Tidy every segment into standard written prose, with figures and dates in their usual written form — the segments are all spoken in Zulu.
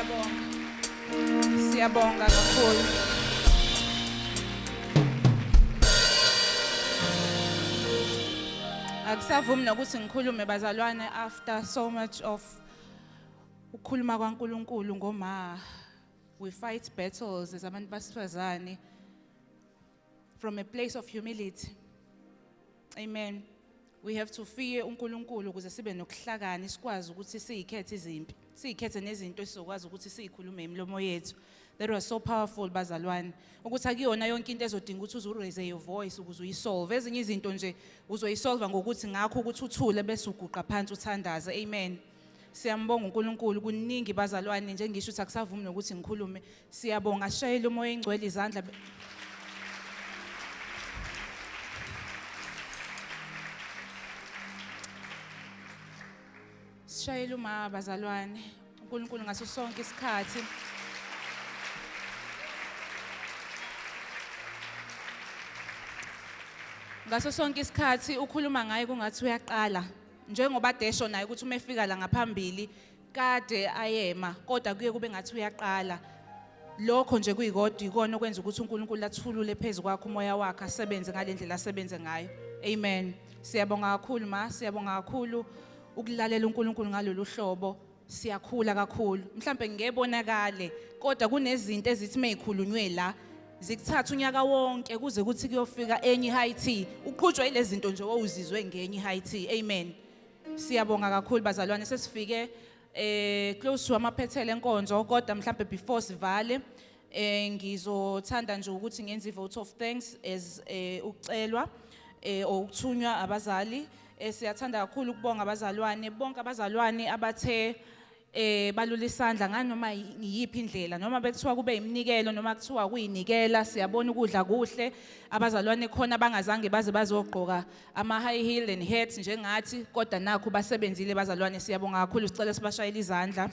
Siyabonga. Siyabonga kakhulu. Akusavumi nokuthi ngikhulume bazalwane after so much of ukukhuluma kwaNkuluNkulu ngoma. We fight battles as abantu basifazane from a place of humility. Amen. We have to fear uNkulunkulu ukuze sibe nokuhlakani, sikwazi ukuthi siyikhethe izimpi, siyikhethe nezinto esizokwazi ukuthi siyikhulume imilomo yethu. That was so powerful, bazalwane. Ukuthi akuyona yonke into ezodinga ukuthi uze uraise your voice ukuze uyisolve. Ezinye izinto nje uzoyisolve ngokuthi ngakho ukuthi uthule bese uguqa phansi uthandaze. Amen. Siyambonga uNkulunkulu kuningi bazalwane, njengisho ukuthi akusavumi nokuthi ngikhulume. Siyabonga, shayela uMoya oNgcwele izandla. Sishayela uma bazalwane, uNkulunkulu ngaso sonke isikhathi. Ngaso sonke isikhathi ukhuluma ngaye kungathi uyaqala, njengoba desho naye ukuthi uma efika la ngaphambili kade ayema, kodwa kuye kube ngathi uyaqala. Lokho nje kuyikodwa ikona okwenza ukuthi uNkulunkulu athulule phezu kwakho umoya wakhe, asebenze ngalendlela asebenze ngayo. Amen. Siyabonga kakhulu ma, siyabonga kakhulu ukulalela uNkulunkulu ngalolu hlobo. Siyakhula kakhulu. Mhlambe ngebonakale, kodwa kunezinto ezithi mezikhulunywe la zikuthatha unyaka wonke kuze kuthi kuyofika enye high tea, uqhutshwa ilezi zinto nje owuzizwe ngenye high tea. Amen. Siyabonga kakhulu bazalwane, sesifike close to amaphethelo enkonzo, kodwa mhlambe before sivale ngizothanda nje ukuthi ngenze vote of thanks as ukucelwa ukuthunywa abazali. Siyathanda kakhulu ukubonga abazalwane, bonke abazalwane abathe balula isandla nganoma ngiyiphi indlela, noma bekuthiwa kube iminikelo noma kuthiwa kuyinikela. Siyabona ukudla kuhle, abazalwane khona bangazange baze bazogqoka ama high heel and hats njengathi, kodwa nakho basebenzile bazalwane. Siyabonga kakhulu, sicela sibashayele izandla.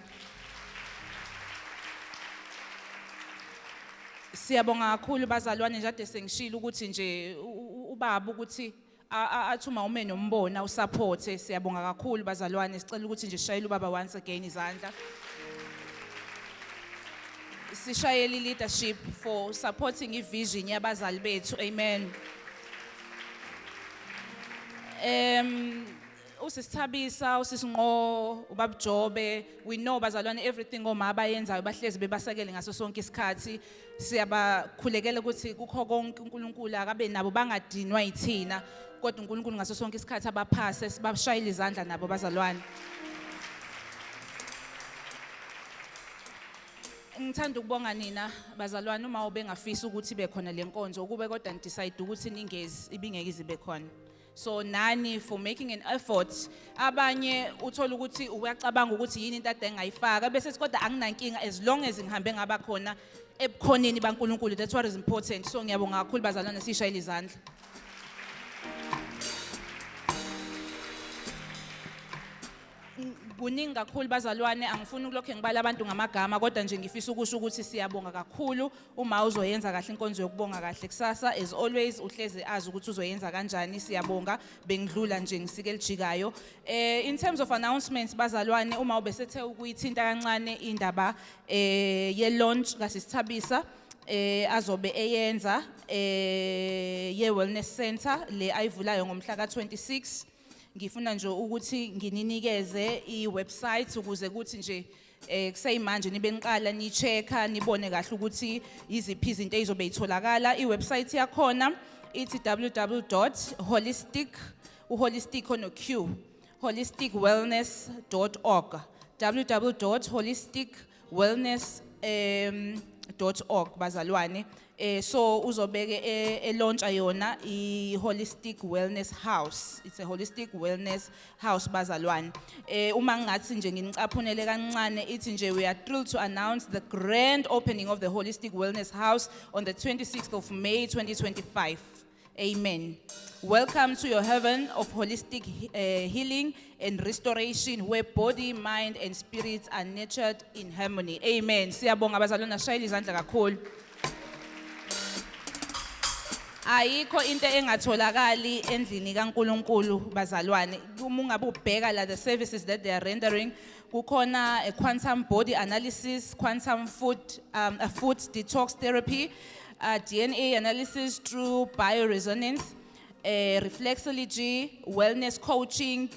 Siyabonga kakhulu bazalwane, nje ade sengishilo ukuthi nje ubaba ukuthi athi uma ume nombona usupporte. Siyabonga kakhulu bazalwane, sicela ukuthi nje sishayele ubaba once again izandla. Sishayele leadership for supporting ivision yabazali bethu. Amen. Usisithabisa, usisinqo, ubaba Jobe, we know bazalwane everything oma abayenzayo bahlezi bebasekele ngaso sonke isikhathi. Siyabakhulekela ukuthi kukho konke uNkulunkulu akabe nabo, bangadinwa yithina, kodwa uNkulunkulu ngaso sonke isikhathi abaphase. Sibashayele izandla nabo bazalwane. Ngithanda ukubonga nina bazalwane, uma ubengafisa ukuthi ibe khona le nkonzo ukube kodwa nidecide ukuthi ningezi, ibingeke izibe khona. So nani for making an effort. Abanye uthola ukuthi uyacabanga ukuthi yini into ade engayifaka, bese kodwa anginankinga as long as ngihambe ngaba khona ebukhoneni baNkulunkulu. That's what is important. So ngiyabonga kakhulu bazalwane, sishayele izandla. Kuningi kakhulu bazalwane, angifuni ukulokhe ngibala abantu ngamagama, kodwa nje ngifisa ukusho ukuthi siyabonga kakhulu. Uma uzoyenza kahle inkonzo yokubonga kahle kusasa, as always uhleze azi ukuthi uzoyenza kanjani. Siyabonga, bengidlula nje ngisike elijikayo. In terms of announcements bazalwane, uma ubesethe ukuyithinta kancane indaba ye launch kaSisithabisa azobe eyenza ye Wellness Center le ayivulayo ngomhla ka-26, ngifuna nje ukuthi ngininikeze i-website ukuze kuthi nje kuseyimanje nibe niqala ni-checka nibone kahle ukuthi iziphi izinto ezizobe itholakala. I-website yakhona ithi www.holistic, uholistic ono Q, holisticwellness.org, www.holisticwellness .org bazalwane. So uzobeke elauncha yona i Holistic Wellness House. It's a Holistic Wellness House bazalwane. Uma ngathi nje nginicaphunele kancane, ithi nje we are thrilled to announce the grand opening of the Holistic Wellness House on the 26th of May 2025. Amen. Welcome to your heaven of holistic healing and restoration, where body, mind and spirit are nurtured in harmony. Amen. Siyabonga bazalwane, shayela izandla kakhulu. Ayikho into engatholakali endlini kaNkuluNkulu bazalwane. Uma ungabe ubheka la the services that they are rendering, Kukhona a quantum body analysis, quantum food, a food detox therapy, DNA analysis through bioresonance, reflexology, wellness coaching,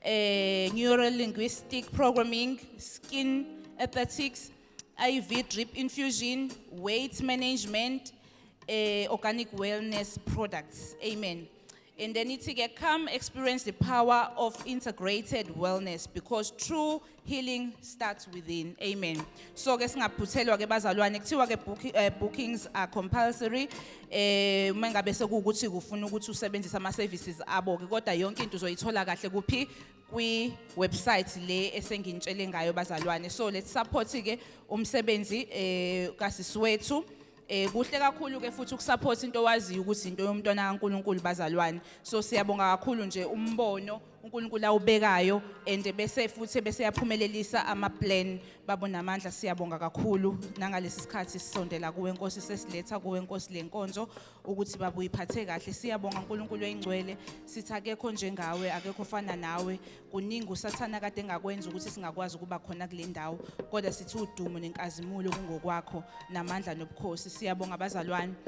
neuro-linguistic programming, skin aesthetics, IV drip infusion, weight management, organic wellness products. Amen. And then it's again, come experience the power of integrated wellness because true healing starts within. Amen. So ke singaphuthelwa ke bazalwane, kuthiwa ke bookings are compulsory, uma ngabe sekuwukuthi kufuna ukuthi usebenzise ama services abo ke, kodwa yonke into uzoyithola kahle kuphi? Kwi website le esengintshele ngayo, bazalwane. So let's support ke umsebenzi kasisi wethu. Kuhle kakhulu ke futhi ukusupport into owaziyo ukuthi into yomntwana kaNkuluNkulu, bazalwane. So siyabonga kakhulu nje umbono uNkulunkulu awubekayo and bese futhi bese yaphumelelisa ama plan babonamandla. Siyabonga kakhulu nangalesi sikhathi sisondela kuwe Nkosi, sesiletha kuwe Nkosi lenkonzo ukuthi babuyiphathe kahle. Siyabonga uNkulunkulu oyingcwele, sithi akekho njengawe, akekho ofana nawe. Kuningi usathana kade engakwenza ukuthi singakwazi ukuba khona kule ndawo, kodwa sithi udumo nenkazimulo kungokwakho namandla nobukhosi. Siyabonga, bazalwane.